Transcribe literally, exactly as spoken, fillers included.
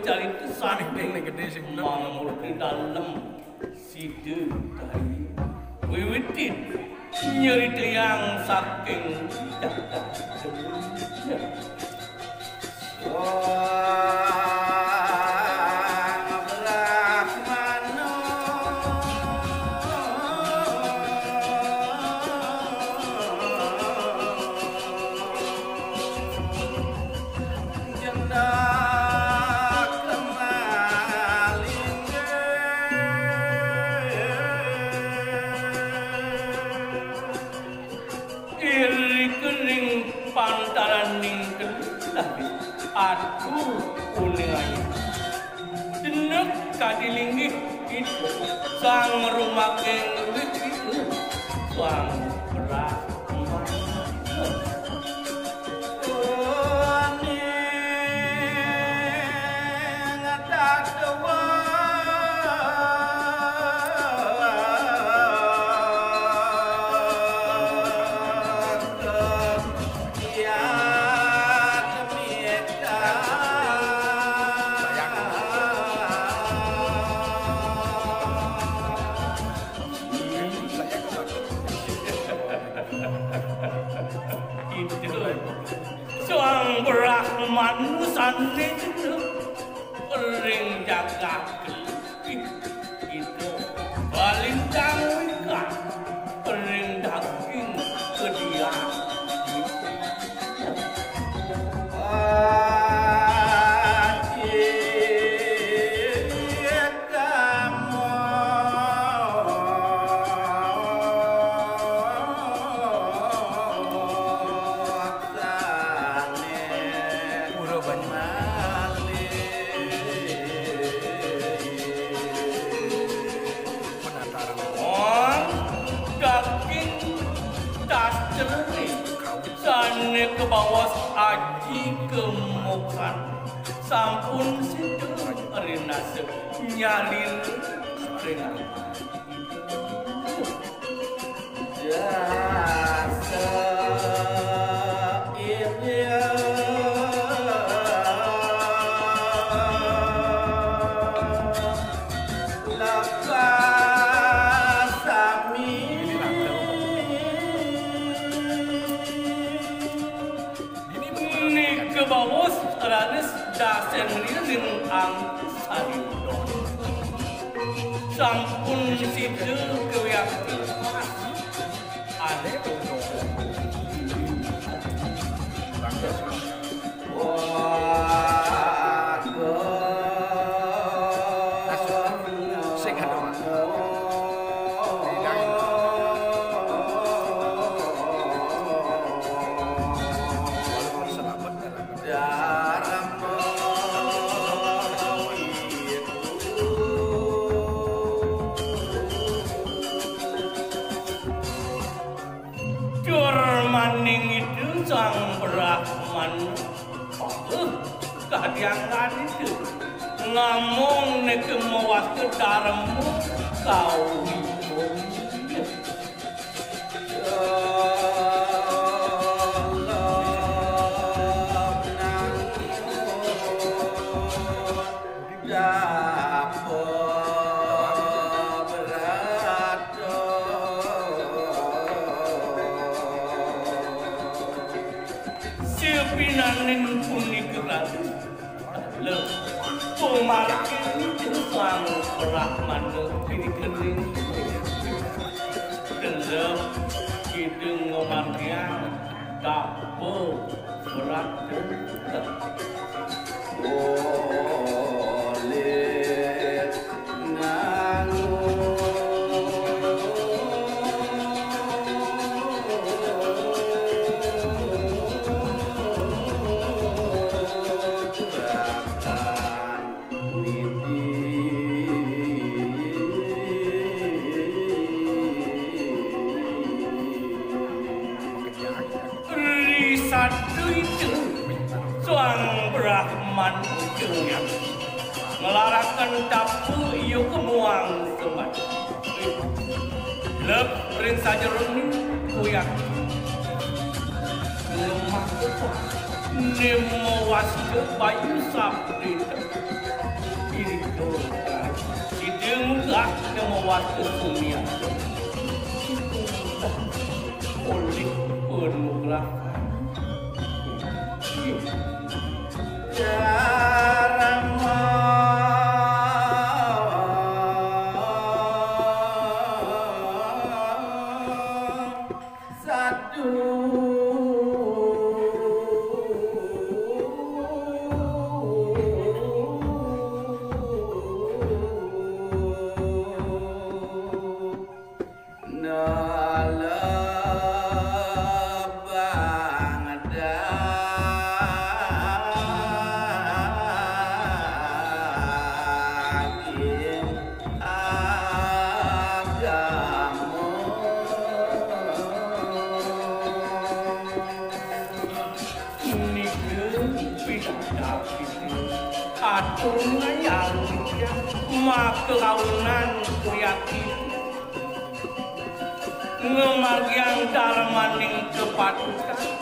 Carita saking gedé sing bener. Mangku dalem sida kari wiwitin nyritayang saking jagat Jembrana. Sang Brahmana. Jendak malinggih. Irika ring pantaraning kelih atur uning ayu. Jeneng kadi linggih itu sang rumaking luwih itu sang beras emas. Uning tadwa. Itu Sang Brahmana sané ring jagat. Ida balintang wikah ring daging kediang. Pura Banyu. Penataran. Wong daging tas jernih sané kabaos aji kemokan sampun sida rinasa nyalin ring Jasa India lepas sami. Nika bawus raris dasen riring angku sari. Sampun sida kewiyakti. Ane. Wah. Sing anu. Tur maning itu Sang Brahman. Pageh kadiang kaditu. Ngamong neke mawasta darma kawi. Sapinaning punika raris, leh, pamargin Sang Brahmana pinikering. Delep Ida ngamargiang tapa brata. Olih Ri satu itu Sang Brahman Jaya nglaraken tapa iya kemuang semadi. Lep ring sajeroning kuyak. Ngemah nemo wasta bayu sabdita. Sida ngulah nemu wasta sumian. Olih penugrahan. Dharma satu. Nelebang daging agama. Nika pidak kita atur ngayal maka aunan kuyati. Ngemagiang darmaning kepatutan